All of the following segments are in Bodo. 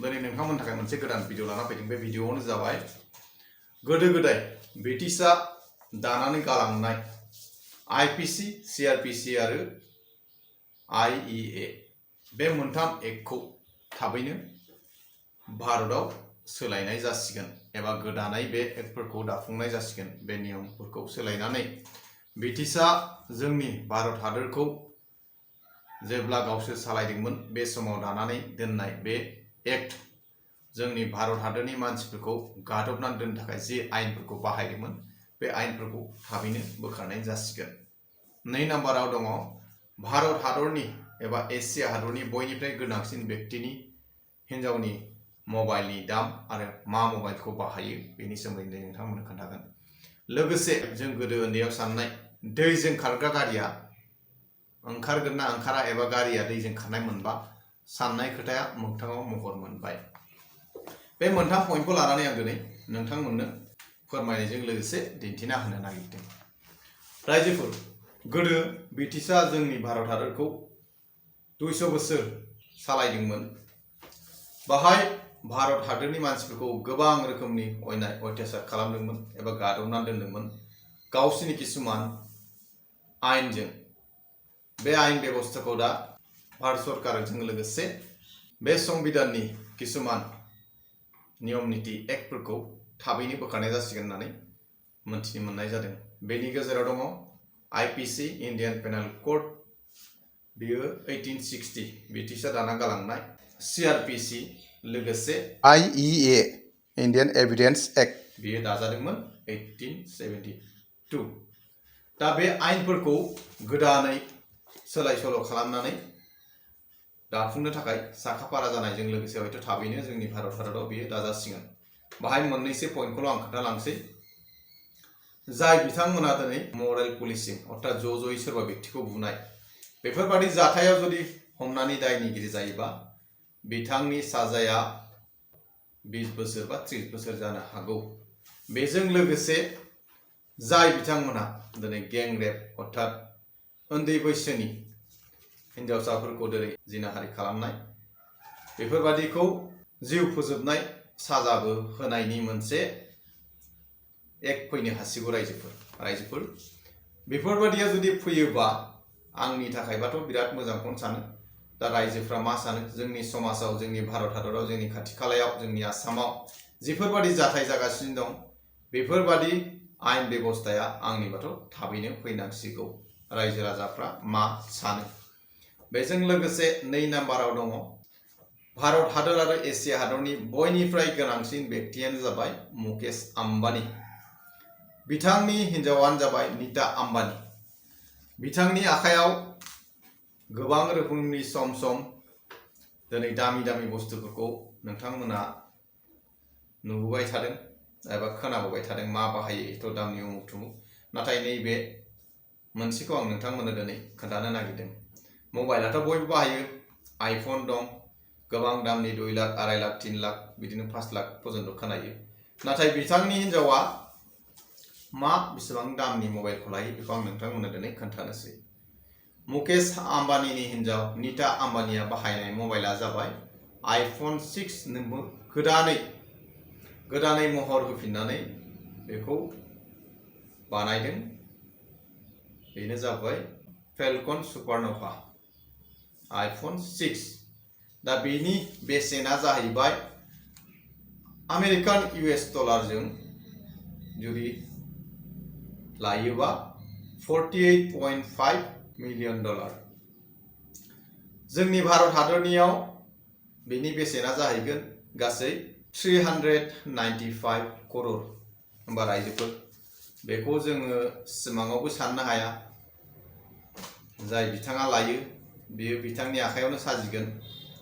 दिनै नोंथांमोननि थाखाय मोनसे गोदान भिडिअ लाना फैदों। बे भिडिअआनो जाबाय गोदो गोदाय ब्रिटिशआ दानानै गालांनाय आईपीसी, सीआरपीसी आरो आईईए बे मोनथाम एक्टखौ थाबैनो भारतआव सोलायनाय जासिगोन एबा गोदानै बे एक्टफोरखौ दाफुंनाय जासिगोन। बे नियमफोरखौ सोलायनानै ब्रिटिशआ जोंनि भारत हादरखौ जेब्ला गावसोर सालायदोंमोन बे समाव दानानै दोननाय बे एक्ट जोंनि भारत हादरनि मानसिफोरखौ गादबनानै दोननो थाखाय जे आयेनफोरखौ बाहायदोंमोन बे आयेनफोरखौ थाबैनो बोखारनाय जासिगोन। 2 नम्बराव दङ भारत हादरनि एबा एसिया हादरनि बयनिफ्राय गोनांसिन व्यक्तिनि हिन्जावनि मबाइलनि दाम आरो मा मबाइलखौ बाहायो बेनि सोमोन्दै नोंथांमोननो खोन्थागोन। लोगोसे जों गोदो उन्दैयाव साननाय दैजों खारग्रा गारिया ओंखारगोन ना ओंखारा एबा गारिया दैजों खारनाय मोनबा साननाय खोथाया मोगथाङाव महर मोनबाय। बे मोनथाम पइन्टखौ लानानै आं दिनै नोंथांमोननो फोरमायनायजों लोगोसे दिन्थिना होनो नागिरदों। रायजोफोर, गोदो ब्रिटिशआ जोंनि भारत हादरखौ 200 बोसोर सालायदोंमोन। बाहाय भारत हादरनि मानसिफोरखौ गोबां रोखोमनि अयनाय अत्याचार खालामदोंमोन एबा गादबनानै दोनदोंमोन गावसिनि किसुमान आयेनजों। बे आयेन बेबस्थाखौ दा भारत सरकारजों लोगोसे बे संबिधाननि किसुमान नियम नीति एक्टफोरखौ थाबैनो बोखारनाय जासिगोन होननानै मोनथिनो मोननाय जादों। बेनि गेजेराव दङ आईपीसी, इन्डियान पेनाल कोड, बियो 1860 ब्रिटिशआ दाना गालांनाय, सीआरपीसी लोगोसे आईईए इन्डियान एविडेंस एक्ट, बियो दाजादोंमोन 1872। दा बे आयेनफोरखौ गोदानै सोलाय सोल' खालामनानै दाफुंनो थाखाय साखाफारा जानायजों लोगोसे हयथ' थाबैनो जोंनि भारत हादराव बियो दाजासिगोन। बाहाय मोननैसो पइन्टखौल' आं खोन्थालांसै। जाय बिथांमोना दिनै मरेल पुलिसिं अर्थात ज'यै सोरबा व्यक्तिखौ बुनाय बेफोरबादि जाथायाव जुदि हमनानै दायनिगिरि जायोबा बिथांनि साजाया 20 बोसोर बा 30 बोसोर जानो हागौ। बेजों लोगोसे जाय बिथांमोना दिनै गें रेप अर्थात उन्दै बैसोनि हिन्जावसाफोरखौ दिनै जिनाहारि खालामनाय बेफोरबादिखौ जिउ फोजोबनाय साजाबो होनायनि मोनसे एक्ट फैनो हासिगौ। रायजोफोर बेफोरबादिया जुदि फैयोबा आंनि थाखायबाथ' बिराद मोजांखौनो सानो। दा रायजोफ्रा मा सानो? जोंनि समाजाव, जोंनि भारत हादराव, जोंनि खाथि खालायाव, जोंनि आसामाव जिफोरबादि जाथाय जागासिनो दं बेफोरबादि आयेन बेबस्थाया आंनिबाथ' थाबैनो फैनांसिगौ। रायजो राजाफ्रा मा सानो? बेजों लोगोसे 2 नम्बराव दङ भारत हादर आरो एसिया हादरनि बयनिफ्राय गोनांसिन व्यक्तियानो जाबाय मुकेश आम्बानी। बिथांनि हिन्जावानो जाबाय नीता आम्बानी। बिथांनि आखायाव गोबां रोखोमनि सम दिनै दामि दामि बुस्थुफोरखौ नोंथांमोना नुबोबाय थादों एबा खोनाबोबाय थादों। मा बाहायो एथ' दामनि उमुक थुमुक। नाथाय नैबे मोनसेखौ आं नोंथांमोननो दिनै खोन्थानो नागिरदों। मबाइलाथ' बयबो बाहायो। आइफन दं, गोबां दामनि 2 लाख, 2.5 लाख, 3 लाख, बिदिनो 5 लाख पर्यन्त खोनायो। नाथाय बिथांनि हिन्जावा मा बेसेबां दामनि मबाइलखौ लायो बेखौ आं नोंथांमोननो दिनै खोन्थानोसै। मुकेश आम्बानीनि हिन्जाव नीता आम्बानीया बाहायनाय मबाइला जाबाय आइफन 6 गोदानै महर होफिननानै बेखौ बानायदों। बेनो जाबाय फेल्कन सुपारनोवा आइफन 6। दा बेनि बेसेना जाहैबाय आमेरिकान US डलारजों जुदि लायोबा $48.5 मिलियन। जोंनि भारत हादरनियाव बेनि बेसेना जाहैगोन गासै 395 करोड़। होमबा रायजोफोर, बेखौ जोङो सिमाङावबो साननो हाया। जाय बिथाङा लायो बियो बिथांनि आखायावनो साजिगोन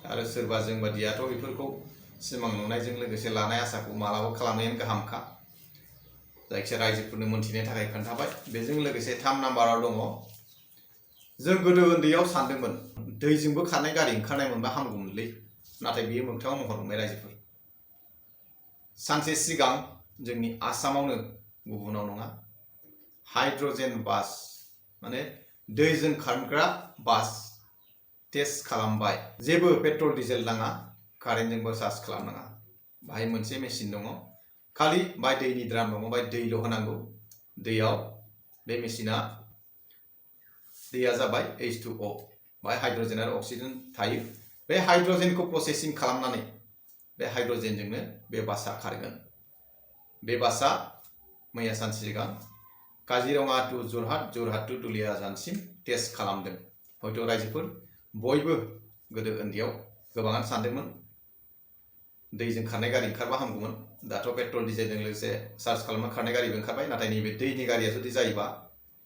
आरो सोरबा जों बादियाथ' बेफोरखौ सिमां नुनायजों लोगोसे लानाय आसाखौ मालाबा खालामनायानो गाहामखा। जायखिया रायजोफोरनो मोनथिनो थाखाय खोन्थाबाय। बेजों लोगोसे 3 नम्बराव दङ जों गोदो उन्दैयाव सानदोंमोन दैजोंबो खारनाय गारि ओंखारनाय मोनबा हामगौमोनलै। नाथाय बियो मोगथाङाव महर मोनबाय। रायजोफोर, सानसे सिगां जोंनि आसामावनो, गुबुनाव नङा, हाइड्रजेन बास माने दैजों खारग्रा बास टेस्ट खालामबाय। जेबो पेट्रल डिजेल नाङा, कारेन्टजोंबो चार्ज खालामनाङा बाहाय मोनसे मेसिन दङ खालि बाहाय दैनि द्राम दङ बाहाय दैल' होनांगौ दैयाव बे मेसिना दैया जाबाय H2O बाहाय हाइड्रोजेन आरो अक्सिजेन थायो बे हाइड्रोजेनखौ प्रसेसिं खालामनानै बे हाइड्रोजेनजोंनो बे बासआ खारगोन बे बासआ मैया सानसे सिगां काजिरङा टु जरहाट जरहाट टु दुलियाजानसिम टेस्ट खालामदों हयथ' रायजोफोर बयबो गोदो उन्दैयाव गोबाङानो सानदोंमोन दैजों खारनाय गारि ओंखारबा हामगौमोन दाथ' पेट्रल डिजेलजों लोगोसे चार्ज खालामना खारनाय गारिबो ओंखारबाय नाथाय नैबे दैनि गारिया जुदि जायोबा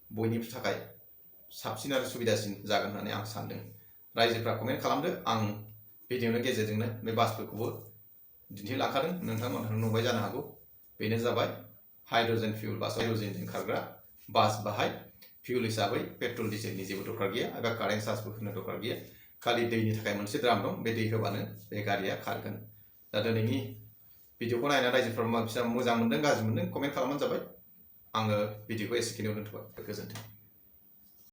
बयनिबो थाखाय साबसिन आरो सुबिदासिन जागोन होननानै आं सानदों रायजोफ्रा कमेन्ट खालामदो आं भिडिअनि गेजेरजोंनो बे बासफोरखौबो दिन्थिलांखादों नोंथांमोनहा नुबाय जानो हागौ बेनो जाबाय हाइड्रोजेन फिउल बास हाइड्रोजेनजों खारग्रा बास बाहाय फिउल हिसाबै पेट्रल डिजेलनि जेबो दरकार गैया एबा कारेन्ट चार्जबो होनो दरकार गैया खालि दैनि थाखाय मोनसे द्राम दं बे दै होबानो बे गारिया खारगोन दा दिनैनि भिडिअखौ नायना रायजोफ्रा मोजां मोनदों गाज्रि मोनदों कमेन्ट खालामबानो जाबाय आङो भिडिअखौ एसेखिनियाव दोनथ'बाय गोजोन्थों